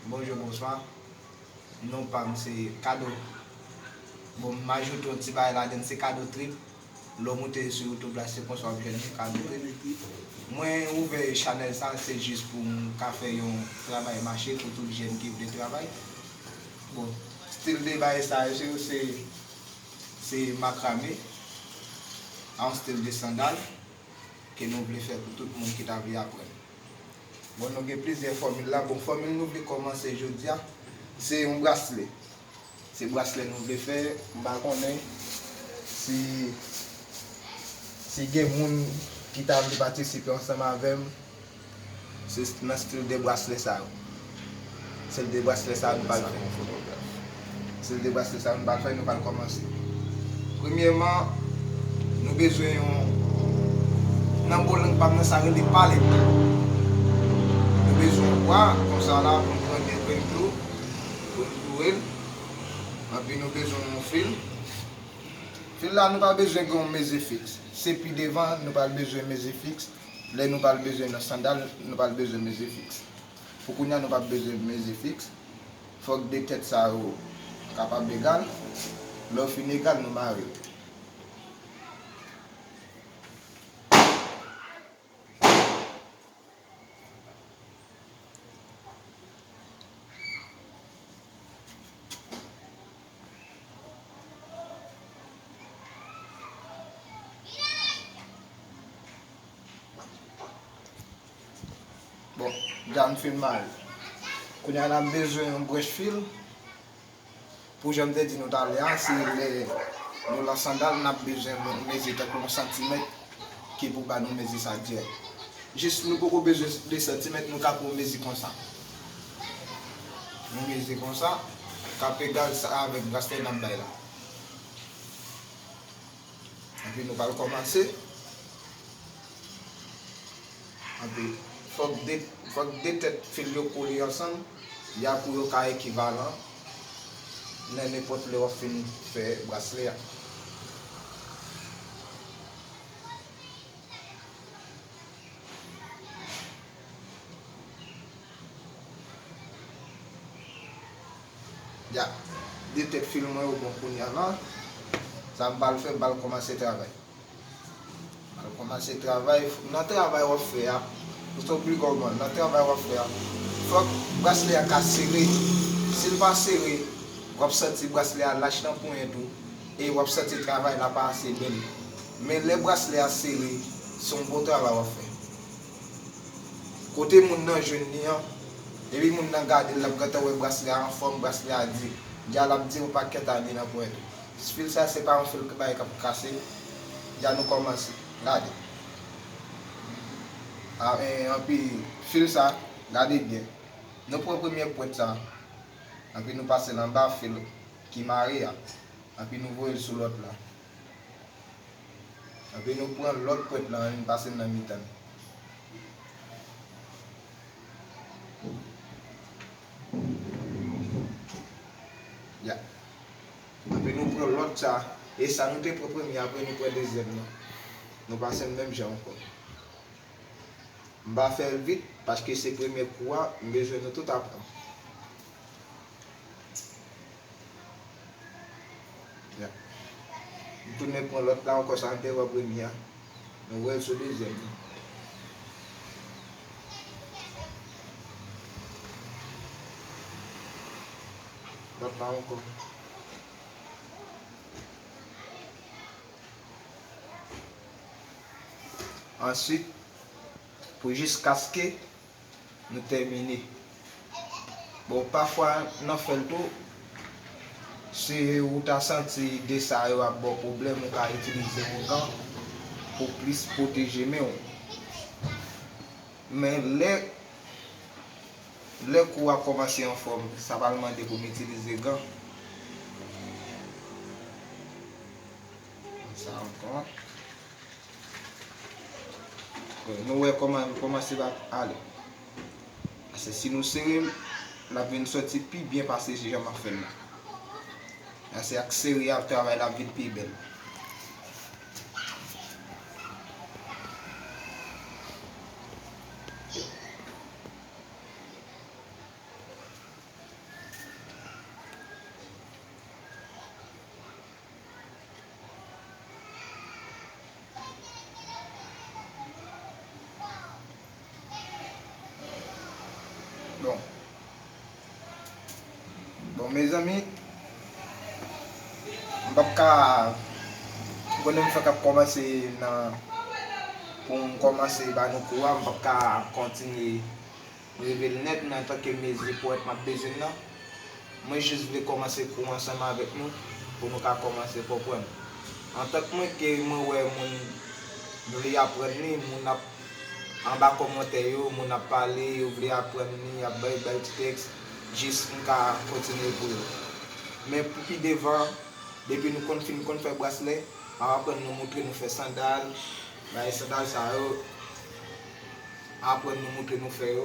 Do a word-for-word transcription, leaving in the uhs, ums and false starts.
Bonjou, bonswa. Non pa m se Kado. Bon, m ajoute yon ti bagay ladann, se Kado Trip. Lè w moute sou YouTube la, se konsa w ap jwenn li, Kado Trip. Mwen ouvè chanèl sa, se jis pou m ka fè yon travay mache pou tout jèn ki vle travay. Bon, stil de bagay sa yo, se, se makrame, a yon stil de sandal ke nou vle fè pou tout moun ki ta vle aprann. Bon, nou gen plizyè fòmil la. Bon, fòmil nou vle kòmanse jodi a, se yon braslè. Se braslè nou vle fè. M pa konnen si, si gen moun ki ta vle patisipe ansanm avè m. Se nan stil de braslè sa yo. Stil de braslè sa yo nou pral fè. Stil de braslè sa yo nou pral fè, nou pral kòmanse. Premyèman, nou bezwen yon, nan mo lang pa m nan, sa rele palèt. Nou bezwen yon bwa konsa la pou n pran de grenn dlo, pou n boure l. Anpi nou bezwen yon fil. Fil la, nou pa bezwen gen yon mezi fiks. Se pi devan, nou pral bezwen mezi fiks. Lè nou pral bezwen nan sandal, nou pral bezwen mezi fiks. Pou kounye a, nou p ap bezwen mezi fiks. Fòk de tèt sa yo kapab egal. Lè yo fin egal, nou mare yo. Bon, dja m fin mare. Kounye a n ap bezwen yon branch fil. Pou jan m te di nou talè a, se lè nou lan sandal, n ap bezwen yon mezi tankou yon santimèt ki pou ba nou mezi sa dirèk. Jis nou poko bezwen de santimèt, nou ka pran yon mezi konsa. Yon mezi konsa, k ap egal sa avèk braslè n ap bay la. Epi nou pral kòmanse. Epi fòk de, fòk de tèt fil yo kole ansanm, ya pou yo ka ekivalan nan nenpòt lè w ap fin fè braslè a. Ya, de tèt fil mwen yo bon kounye a la. Sa m pral fè, m pral kòmanse travay. M pral kòmanse travay. Nan travay w ap fè a, m sot pli kòman, nan travay w ap fè a, fòk braslè a ka sere. Si l pa sere, w ap santi braslè a lach nan ponyèt ou e w ap santi travay la pa ase bèl. Men lè braslè a sere, se yon bon travay w ap fè. Kote moun nan jwenn li an, depi moun nan gade l, l ap gentan wè braslè a anfòm, braslè a di. Dja l ap di yon pakèt ane nan ponyèt ou. Fil sa, se pa yon fil bagay k ap kase. Dja nou kòmanse. Gade. A, e, anpi fil sa, gade byen. Nou pran premye pwent sa. Anpi nou pase l anba fil ki mare a. Anpi nou voye l sou lòt la. Anpi nou pran lòt pwent lan, ann pase l nan mitan l. Ya. Anpi nou pran lòt sa. E sa nou te pran premye, apre nou pran dezyèm nan. Nou pase l menm jan ankò. M pa fè l vit, paske se premye kou a, m bezwen nou tout aprann. Ya. M tounen pran lòt la ankò, sa m te pran premye a. Nou voye l sou dezyèm nan. Lòt la ankò. Answit, pou jiskaske nou tèmine. Bon, pafwa nan fè l tou, si ou ta santi de sa yo ap ba w pwoblèm, ou ka itilize yon gan pou plis pwoteje men w. Men lè, lè kou a kòmanse anfòm, sa pral mande pou m itilize gan. Sa ankò. Nou wè kòman l kòmanse ap ale. Paske si nou sere l, l ap vin sòti pi byen pase jan m ap fè l la. Paske ak sere a, travay la ap vin pi bèl. Bon. Bon, mezanmi, m p ap ka, m konnen m fèk ap kòmanse nan, pou m kòmanse ba nou kou a, m p ap ka kontinye revele nèt, men antanke mezi powèt m ap bezwen nan, mwen jis vle kòmanse kou ansanm avèk nou, pou nou ka kòmanse konprann. Antank mwen ke mwen wè moun vle aprann li, moun ap anba kòmantè yo, moun ap pale, yo vle aprann li, y ap bay, bay ti tèks, jis m ka kontinye pou yo. Men pou pi devan, depi nou konn fin konn fè braslè, m ap aprann nou, montre nou fè sandal, bay sandal sa yo, aprann nou, montre nou fè yo,